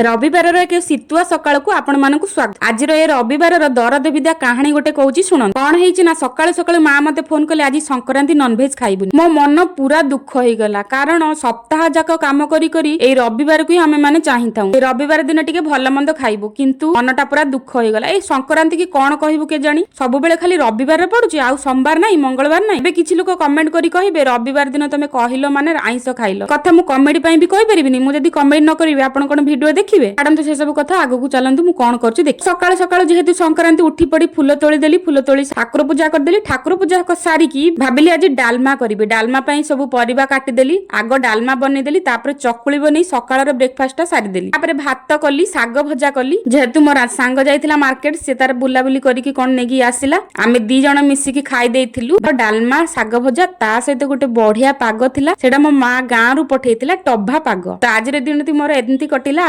ରବିବାରର ଏକ ଶୀତୁଆ ସକାଳକୁ ଆପଣମାନଙ୍କୁ ସ୍ୱାଗତ। ଆଜିର ଏ ରବିବାରର ଦରଦ ବିଦା କାହାଣୀ ଗୋଟେ କହୁଛି, ଶୁଣନ୍ତୁ। କଣ ହେଇଛି ନା, ସକାଳୁ ସକାଳୁ ମା ମତେ ଫୋନ କଲେ, ଆଜି ସଂକ୍ରାନ୍ତି, ନନଭେଜ ଖାଇବୁନି। ମୋ ମନ ପୁରା ଦୁଃଖ ହେଇଗଲା, କାରଣ ସପ୍ତାହ ଯାକ କାମ କରି କରି ଏଇ ରବିବାରକୁ ହିଁ ଆମେ ମାନେ ଚାହିଁଥାଉ, ଏଇ ରବିବାର ଦିନ ଟିକେ ଭଲ ମନ୍ଦ ଖାଇବୁ। କିନ୍ତୁ ମନଟା ପୁରା ଦୁଃଖ ହେଇଗଲା। ଏଇ ସଂକ୍ରାନ୍ତି କି କଣ କହିବୁ କେଜାଣି, ସବୁବେଳେ ଖାଲି ରବିବାର ପଡୁଛି, ଆଉ ସୋମବାର ନାହିଁ, ମଙ୍ଗଳବାର ନାହିଁ। ଏବେ କିଛି ଲୋକ କମେଣ୍ଟ କରି କହିବେ, ରବିବାର ଦିନ ତମେ କହିଲ ମାନେ ଆଇଁଷ ଖାଇଲ। କଥା ମୁଁ କମେଡି ପାଇଁ ବି କହିପାରିବିନି। ମୁଁ ଯଦି କମେଡି ନ କରିବି, ଆପଣ କଣ ଭିଡିଓ ଦେଖିବେ? ଛାଡନ୍ତୁ ସେସବୁ କଥା, ଆଗକୁ ଚାଲନ୍ତୁ। ମୁଁ କଣ କରୁଛି ଦେଖି। ସକାଳୁ ସକାଳୁ ଯେହେତୁ ସଂକ୍ରାନ୍ତି, ଉଠି ପଡି ଫୁଲ ତୋଳି ଦେଲି। ଫୁଲ ତୋଳି ଠାକୁର ପୂଜା କରିଦେଲି। ଠାକୁର ପୂଜା ସାରିକି ଭାବିଲି ଆଜି ଡାଲମା କରିବି। ଡାଲମା ପାଇଁ ସବୁ ପରିବା କାଟିଦେଲି। ଆଗ ଡାଲମା ବନେଇଦେଲି, ତାପରେ ଚକୁଳି ବନେଇ ସକାଳର ବ୍ରେକଫାଷ୍ଟ ଟା ସାରିଦେଲି। ତାପରେ ଭାତ କଲି, ଶାଗ ଭଜା କଲି। ଯେହେତୁ ମୋର ସାଙ୍ଗ ଯାଇଥିଲା ମାର୍କେଟ, ସେ ତାର ବୁଲାବୁଲି କରିକି କଣ ନେଇକି ଆସିଲା, ଆମେ ଦି ଜଣ ମିଶିକି ଖାଇ ଦେଇଥିଲୁ ଡାଲମା, ଶାଗ ଭଜା। ତା ସହିତ ଗୋଟେ ବଢିଆ ପାଗ ଥିଲା, ସେଟା ମୋ ମା ଗାଁରୁ ପଠେଇଥିଲା, ଟଭା ପାଗ। ତ ଆଜିର ଦିନଟି ମୋର ଏମିତି କଟିଲା।